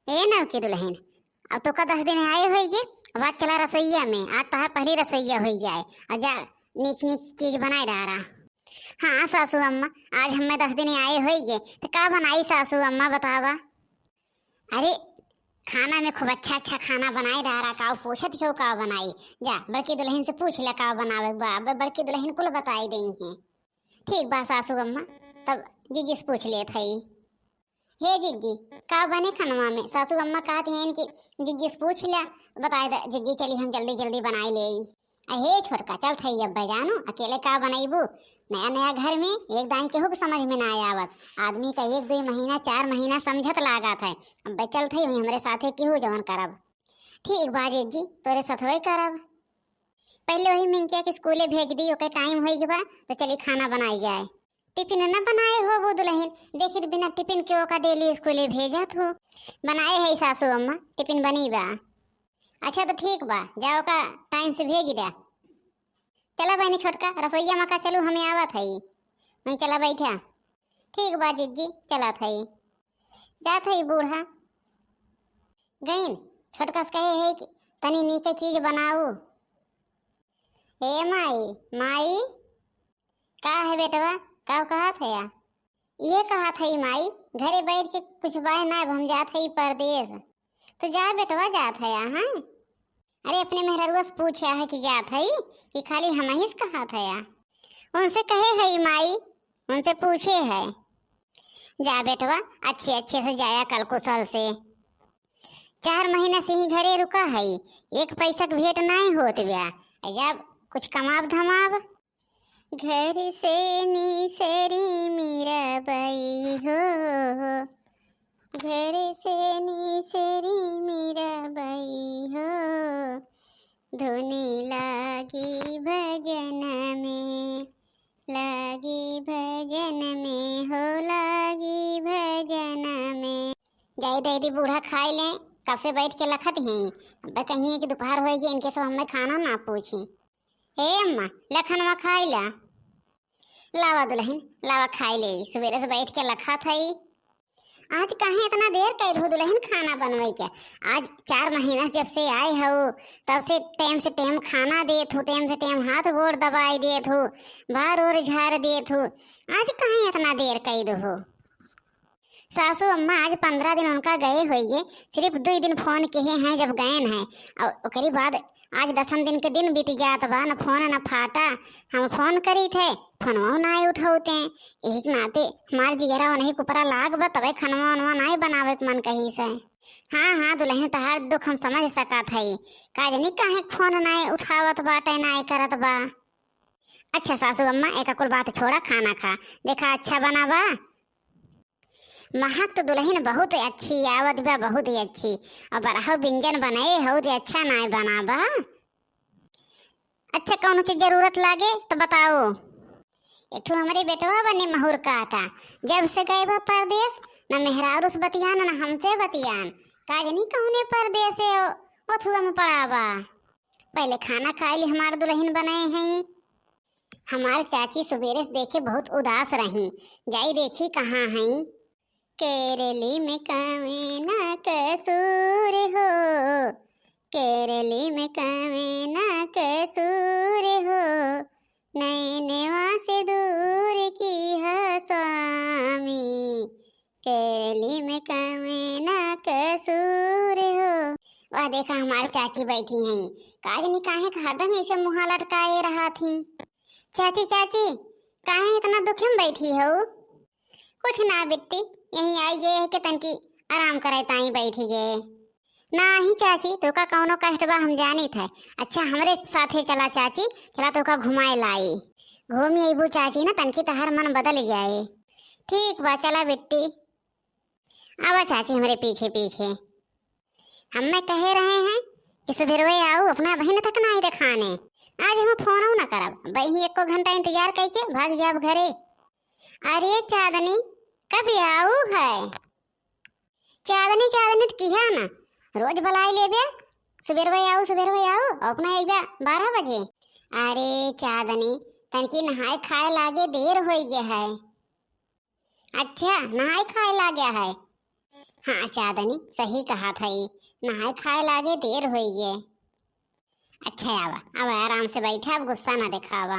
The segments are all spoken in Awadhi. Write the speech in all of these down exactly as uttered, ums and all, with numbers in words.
ए नवकी दुलहिन, अब तोका दस दिन आए होइगे, अब आज चला रसोइया में, आज तहार पहली रसोइया होइ जाए, और जा नीक नीक चीज बनाए डारा। हाँ सासू अम्मा, आज हमें दस दिन आए होइगे, तो का बनाई सासू अम्मा बतावा? अरे खाना में खूब अच्छा अच्छा खाना बनाए डारा, का पूछत हो का बनाई? जा बड़की दुलहिन से पूछ ले का बनावे बा, अब बड़की दुलहिन कुल बताई देइहैं। ठीक बा सासू अम्मा, तब जीजी से पूछ लेत हई। हे जीजी, का बने खनवा में? सासू अम्मा कहत हैं कि जीजी से पूछ ल्या, बताए दे जीजी, चली हम जल्दी जल्दी बनाई लेई। अहे छोटका, चलत हई अब जानो, अकेले का बनइबू? नया नया घर में एक दाईं केहू के समझ में ना आवत, आदमी का एक दुइ महीना चार महीना समझत लागत है। अब चलत हई वहीं हमरे साथे केहू जवन करब। ठीक बा जीजी, तोरे सथवे करब। पहले वही मिंकिया के स्कूले भेज दी, ओके टाइम होई गवा, तो चली खाना बनाई जाए। टिफिन न बनाए होबू दुलहिन, देखित बिना टिफिन के ओका डेली स्कूले भेजत हो। बनाए है सासू अम्मा, टिफिन बनी बा। अच्छा तो ठीक बा, जा ओका टाइम से भेज द्या। चला बहिनी छोटका, रसोइया में का चलू, हमें आवत हई। वहीं चला बैठा। ठीक बा जीजी, चलत हई। जात हई बूढ़ा। गईन, छोटका से कहे है कि तनी नीके चीज बनाऊ। ए माई, माई। का है बेटवा, का कहत है या? ये कहत है माई, घरे बैठ के कुछ बाय ना, अब हम जात हई परदेस। तो जा बेटवा, जात है या, हाँ? अरे अपने मेहररुआ से पूछा है कि जात है कि खाली हम ही से कहत है या? उनसे कहे है माई, उनसे पूछे है। जा बेटवा, अच्छे अच्छे से जाया, कल कुशल से। चार महीना से ही घरे रुका है, एक पैसा के भेंट नाहीं होत बा। जब कुछ कमाब धमाब। घर से निसरी मीरा बाई हो, घर से निसरी मीरा बाई हो, धुनी लागी भजन में, लागी भजन में हो, लागी भजन में। जाई दे दी, बूढ़ा खाई ले, कब से बैठ के लखत ही। अब कहिए कि दोपहर होई गई, इनके सब हमें खाना ना पूछी। हे अम्मा, लखनवा खाई ला। लावा दुलहिन, लावा खाई ले, सुबेरे से बैठ के लखत हई। आज काहे इतना देर कइल हो दुलहिन खाना बनवइ के? आज चार महीना से जब से आए हो, तब से टाइम से टाइम खाना देत हो, टाइम से टाइम हाथ गोड़ दबाई देत हो, बार ओर झार देत हो। आज काहे इतना देर कइल हो? सासू अम्मा आज पन्द्रह दिन उनका गए होइए, सिर्फ दुइ दिन फोन किहे हैं जब गएन हैं, और ओकरी बाद आज दसम दिन के दिन बीत जात बा, न फोन न फाटा। हम फोन करी थे, फोनवा नाय उठौते। एक नाते हमार जियरा ओनही कुपरा लाग बा, तबे खनवा ओनवा नाय बनावे के मन कही से। हाँ, हाँ, दुलहिन, तहार दुख हम समझ सकत हई। का जनी काहे फोन नाय उठावत बाटे, नाय करत बा। अच्छा सासू अम्मा, एका कुल बात छोड़ा, खाना खा। देखा, अच्छा बना बा। महक तो दुलहिन बहुत अच्छी आवत बा, बहुत ही अच्छी। और बरहौ बिंजन बनाए हो दे, अच्छा नाय बना बा। अच्छा, कौनो चीज जरूरत लागे तो बताओ। एक ठो हमरे बेटवा बा निमहुर काटा, जब से गए बा परदेस, न मेहरारू से बतियान, न हमसे बतियान। का जनी कौने परदेस है, ओ-, ओथुआ में पड़ा बा। पहले खाना खाए ली, हमार दुलहिन बनाए हैं। हमार चाची सुबेरे से देखे बहुत उदास रही, जाई देखी कहाँ हैं। केरली में कवे ना कसूर हो, केरली में कवे ना कसूर हो, नैनवा से दूर किहा स्वामी, केरली में कवे ना कसूर हो। वह देखा हमार चाची बैठी हैं, का जनी काहे के हरदम ऐसे मुँह लटकाए रहत ही। चाची, चाची, काहे इतना दुखे में बैठी हो? कुछ ना बिट्टी, यहीं आई गए है कि तनकी आराम करे ताई बैठी गए। नाही चाची, तोका कौनो कष्ट बा हम जानित है। अच्छा, हमरे साथे चला चाची, चला तोका घुमाए लाई। घूमी अइबू चाची ना, तनकी तहार मन बदल जाए। ठीक बा, चला बिट्टी। आवा चाची हमरे पीछे पीछे। हमें कहे रहे हैं कि सुबेरवे आऊ, अपना बहिन तक नाही देखाने। आज हम फोनऊ ना करब, बही एको घंटा इंतजार कइके भाग जाब घरे। अरे चाँदनी, कब आऊ है? चाँदनी, चाँदनी त किहा ना, रोज बलाई लेबे, सुबेरवे आऊ, सुबेरवे आऊ, अपना अइबे बारह बजे। अरे चाँदनी, तनकी नहाए खाए लागे देर होइ गया है। अच्छा, नहाए खाए लागे है। हाँ चाँदनी, सही कहत हई, नहाए खाए लागे देर होइगे। अच्छा आवा, आवा, आराम से बैठा, अब गुस्सा ना देखावा।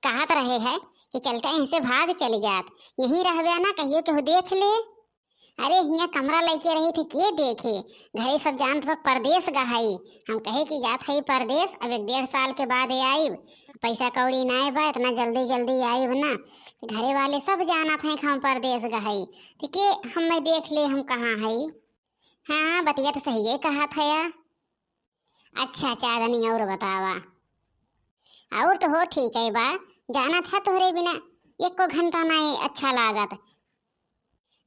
कहत रहे है कि चलते यहीं से भाग चली जात, यहीं रहबे ना, कहियो केहू देख ले। अरे हियाँ कमरा लइके रही थी, के देखे? घरे सब जानत बा परदेस गहई। हम कहे कि जात हई परदेस, अब एक डेढ़ साल के बाद आइब, पैसा कौड़ी नाय बा, इतना जल्दी जल्दी आइब ना। घरे वाले सब जानत हैं कि हम परदेस गहई, तो के हमें देख ले हम कहाँ हई। हाँ, बतिया तो सही है कहत है। अच्छा चाँदनी, और बतावा? और तो हो ठीक है बा, जानत है तोहरे बिना एको घंटा नाई अच्छा लागत।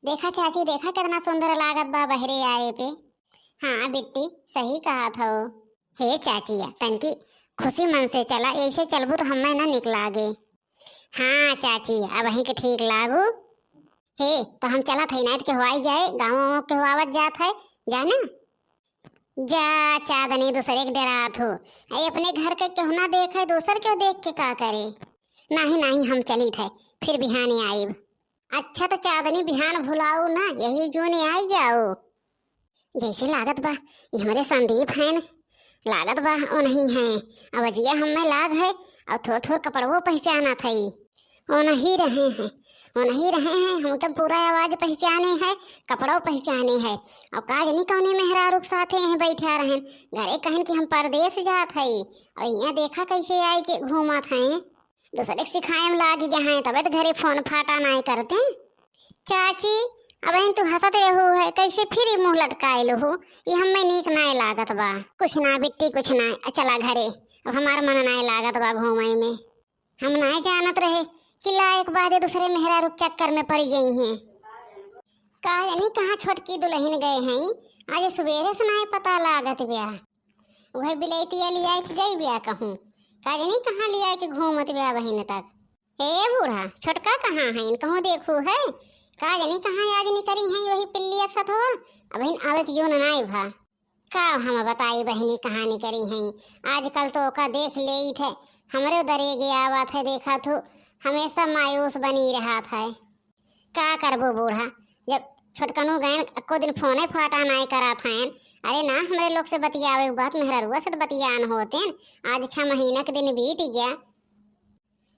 देखा चाची, देखा कितना सुंदर लागत बा बहरे आए पे। हाँ बिट्टी, सही कहत हो। हे चाचिया, तनकी खुशी मन से चला, ऐसे चलबू तो हमें ना निक लागे। हाँ चाची, अब वहीं के ठीक लागू। हे, तो हम चलत हई, नाइट के हुआई जाए, गाँव के हुआवत जात है, जाना। जा चाँदनी, दूसरे के डेरात हो। अरे अपने घर के केहू ना देखे, दूसर के देख के का करे? नाही नाही, हम चलित है, फिर बिहाने आइब। अच्छा तो चाँदनी, बिहान भुलाऊ ना, यही जून आई जाओ। जैसे लागत बा ये हमरे संदीप हैं, लागत बा वो नहीं हैं। अवजिया हमें लाग है और थोर थोर कपड़वो पहचानत है। वो नहीं रहे हैं, वो नहीं रहे हैं, हम तो पूरा आवाज पहचाने है, कपड़ो पहचाने है। और का जानी कौने मेहरारू के साथे यहीं बैठा रहन, घरे कहन कि हम परदेस जात हई, और यहाँ देखा कैसे आई के घूमत हैं। दूसरे के सिखाए में लागी गए हैं, तबे तो घरे फोन फाटा नाय करते। चाची, अब तू हंसत रहू है, कैसे फिर ई मुंह लटकाए लहू? ये हमें नीक नाय लागत बा। कुछ ना बिट्टी, कुछ ना, चला घरे, अब हमार मन नाय लागत बा घूमे में। हम नाय जानत रहे कि लायक बादे दूसरे मेहरारू के चक्कर में पड़ गई हैं। का जानी कहाँ छोटकी दुल्हन गए हैं, आज सुबेरे से नाय पता लागत ब्या। वह बिलैतिया लियाए के गई ब्या कहूँ, का जानी कहाँ लियाए के घूमत ब्या बहिन तक। ए बूढ़ा, छोटका कहाँ है, इनकहूँ देखू है, का जानी कहाँ आज निकरी हैं वही पिल्लिया के सथवा, अबहिन आवे के जून नाय भा। का हम बताई बहिनी कहाँ निकरी हैं, आजकल तो ओका देख लेइत है, हमरे दरेगे आवत है, देखा थू हमेशा मायूस बनी रहत है। का करबो बूढ़ा, जब छोटकनू गयन एको दिन फोने फाटा नाय करत हैं। अरे ना, हमरे लोग से बतियावे के बात, मेहररुआ से तो बतियान होतेन। आज छह महीना के दिन बीत गया।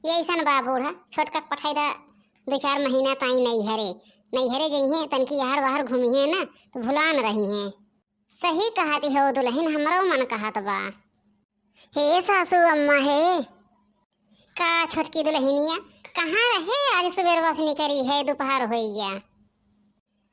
ये ऐसन बा बूढ़ा, छोटका के पठाई दा दो चार महीना ताई नैहरे। नैहरे जइहें, तनकी यार बाहर घूमिहें ना, तो भुलान रही हैं। सही कहती हो दुल्हन, हमरो मन कहत बा। हे सासू अम्मा हे। का छोटकी दुल्हनिया, कहाँ रहे? आज सुबेरवा से निकरी है, दोपहर होइ गया।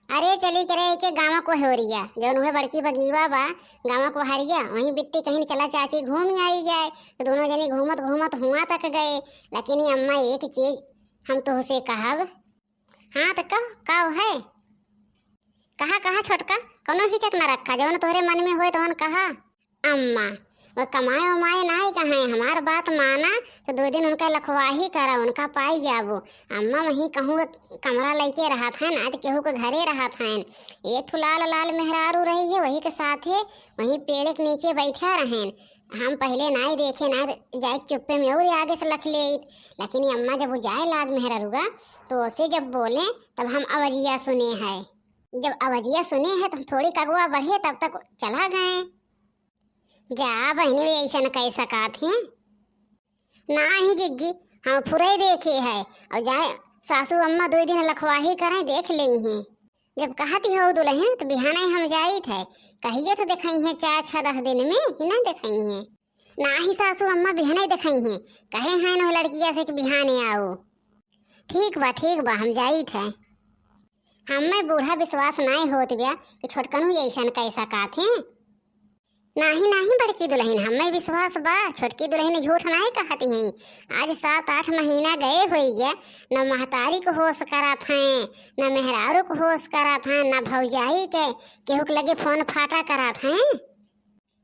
अरे चली करे के गाँव को होरिया, जौन उहे बड़की बगीवा बा, गाँव को हरिया, वहीं बिट्टी कहिन चला चाची घूम आई जाए। तो दोनों जनी घूमत घूमत हुआं तक गए, लेकिन ये अम्मा एक चीज हम तोहसे कहब। हाँ तो कह, का है? कहा, कहा छोटका, कौनो हिचक न रखा, जौन तोहरे मन में होए तवन कहा। अम्मा, वो कमाए उमाए नाय कहें, हमार बात माना तो दो दिन उनका लखवाही करा, उनका पाई जाबो। अम्मा वहीं कहूँ कमरा लइके रहत हैं, ना तो केहू के घरे रहत हैं। एक ठो लाल लाल मेहरारू रही है, वही के साथे वहीं पेड़ के नीचे बैठा रहें। हम पहले नाय देखे, ना तो जाए के चुप्पे में और आगे से लख लेइत, लेकिन ये अम्मा जब वो जाए लाग मेहरारूआ, तो उसे जब बोले तब हम अवजिया सुने हैं। जब अवजिया सुने हैं तो हम थोड़ी कगुआ बढ़े, तब तक चला गए। जा बहिनी, वे ऐसन कह सकत हैं? नाही जिज्जी, हम फुरई देखे है और जाए सासू अम्मा दो दिन लखवाही करें, देख लेई हैं। जब कहती हो दुल्हन तो बिहाने हम जाइत है, कहिए तो देखाई हैं चार छह दस दिन में कि ना देखाई हैं। नाही सासू अम्मा बिहाने देखाई हैं, कहे हैं ना लड़किया से कि बिहाने आओ। ठीक बा, ठीक बा, हम जाइत है। हमें बूढ़ा विश्वास नाय होत ब्या कि छोटकनू ऐसन कह सकत हैं। नाही, नाही बड़की दुल्हन, हमें विश्वास बा, छोटकी दुल्हन झूठ नाय कहती हैं। आज सात आठ महीना गए होई गया, न महतारी को होश करत हैं, न मेहरारू को होश करत हैं, न भौजाई के, केहू के लगे फोन फाटा करत हैं।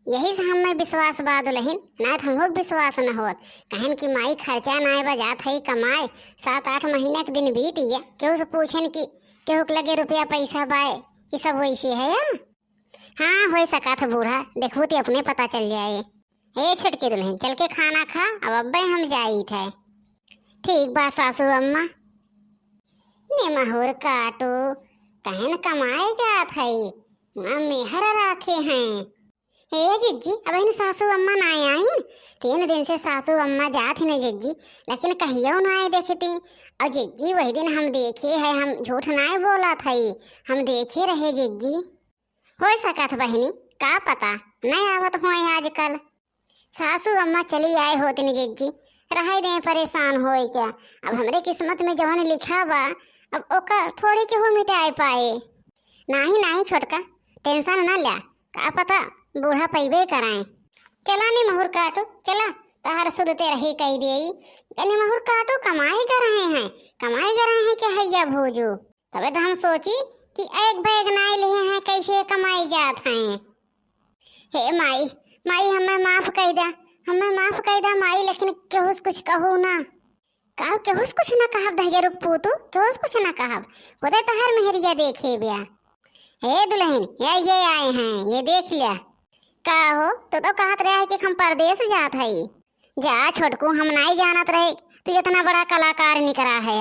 यही से हमें विश्वास बा दुल्हन, नाय तो हमहू के विश्वास न होत। कहन कि माई खर्चा नाय बा, जात है कमाए, सात आठ महीना के दिन बीत गया, केहू से पूछन कि केहू के लगे रुपया पैसा बाय कि सब वैसे है या? हाँ, हो सकत है बूढ़ा, देखबू तो अपने पता चल जाए। ए छोटकी दुल्हन, चल के खाना खा, अब अब्बे हम जाइत है। ठीक बा सासू अम्मा। निमहुर काटू, कहेन कमाए जात हई, वहाँ मेहर राखे हैं। हे जिज्जी, अबहिन सासू अम्मा ना आइन, तीन दिन से सासू अम्मा जात ही नहीं जिज्जी, लेकिन कहियो ना आए देखती। और जिज्जी वही दिन हम देखे है, हम झूठ ना बोलत हई, हम देखे रहे जिज्जी। हो सकत बहिनी, का पता, नहीं आवत होए आजकल। सासू अम्मा चली आए होतिन जिज्जी, रहे दे परेशान होए क्या। अब हमरे किस्मत में जवन लिखा बा, अब ओका थोड़ी केहू मिटाए पाए। नाही नाही छोटका, tension ना ल्या, का पता बूढ़ा पइबे कराए। चला निमहुर काटू, चला, तहार सुध ते रही कही देई। निमहुर काटू कमाई कर रहे हैं, कमाई कर रहे हैं क्या हैया भूजू? तबे तो हम सोची कि एक बैग नाई लिए हैं, कैसे कमाई जात हैं। हे माई, माई हमें माफ कई दा, हमें माफ कई दा माई, लेकिन केहू से कुछ कहू ना। का केहू से कुछ ना कहब दहिजरू के पूतू, केहू से कुछ ना कहब। खुदे तहर मेहरिया देखे बिया। हे दुल्हन, ये, ये आए हैं, ये देख लिया। का हो, तू तो कहत रहे है कि हम परदेस जात हई। जा छोटकू, हम नाई जानत रहे तू इतना बड़ा कलाकार निकरा है।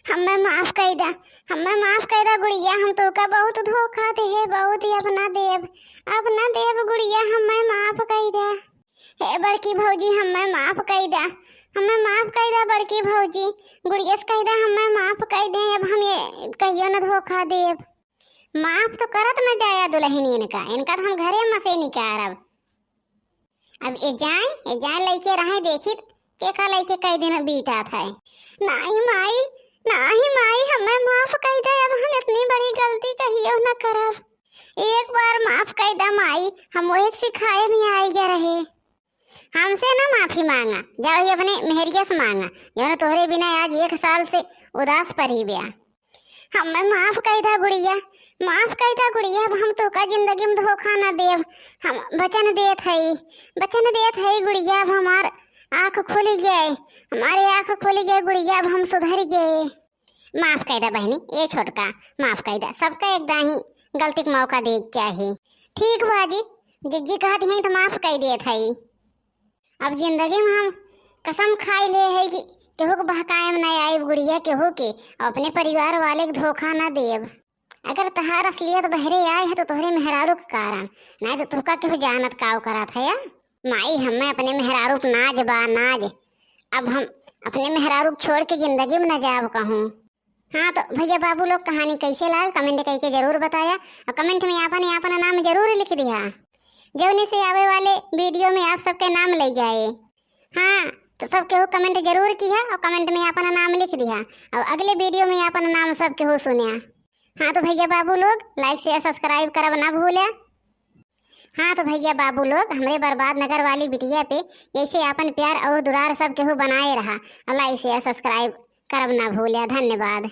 हमें माफ कई दा, हमें माफ कई दा गुड़िया, हम तोका बहुत धोखा देहे, बहुत ही अब ना देब, अब ना देब गुड़िया, हमें माफ कई दा। हे बड़की भौजी, हमें माफ कई दा, हमें माफ कई दा बड़की भौजी, गुड़िया से कई दा हमें माफ कई दे, अब हम ये कहियो न धोखा देब। माफ तो करत न जाया दुल्हन इनका, इनका तो हम घरे में से निकारब। अब ए जाए, ए जाए लइके रहे, देखित केका लइके कई दिन बीतात है। नाही माई, नाही माई, हमें माफ कई दे, अब हम इतनी बड़ी गलती कहियो न करब। एक बार माफ कई दा माई, हम वही सिखाए में आए गया रहे। हमसे ना माफी मांगा, जाओ ही अपने मेहरिया से मांगा, जौन तोहरे बिना आज एक साल से उदास परी बिया। हमें माफ कई दा गुड़िया, माफ कई दा गुड़िया, अब हम तोका जिंदगी में धोखा ना देब। हम वचन देत हई, वचन देत हई गुड़िया, अब हमार आँख खुल गए, हमारे आँख खुल गए गुड़िया, अब हम सुधर गए। माफ कई दा बहिनी, ए छोटका, माफ कई दा, सबका एक दाही गलती के मौका दे के चाही। ठीक बा जी, जिज्जी कहत हई तो माफ कई देत हई। अब जिंदगी में हम कसम खाई ले है कि केहू के बहकाए में ना आइब गुड़िया केहू के, और अपने परिवार वाले के धोखा ना देब। अगर तहार असलियत बहरे आए है तो तोहरे मेहरारू के कारण, नहीं तो तोहका केहू जानत काव करत है या? माई, हमें अपने मेहरारू पे नाज बा, नाज। अब हम अपने मेहरारू के छोड़ के जिंदगी में न जाब कहूँ। हाँ, तो भैया बाबू लोग, कहानी कैसे लागल, comment करके जरूर बताया, और comment में आपन, आपन नाम जरूर लिख दिया, जौने से आवे वाले video में आप सबके नाम ले जाए। हाँ, तो सब केहू comment जरूर किया और comment में आपन नाम लिख दिया, और अगले video में आपन नाम सब केहू सुनिया। हाँ, तो भैया बाबू लोग, like, share, subscribe करब ना भूले। हाँ, तो भैया बाबू लोग, हमरे बर्बाद नगर वाली बिटिया पे ऐसे आपन प्यार और दुलार सब केहू बनाए रहा, और like, share, subscribe करब ना भूले। धन्यवाद।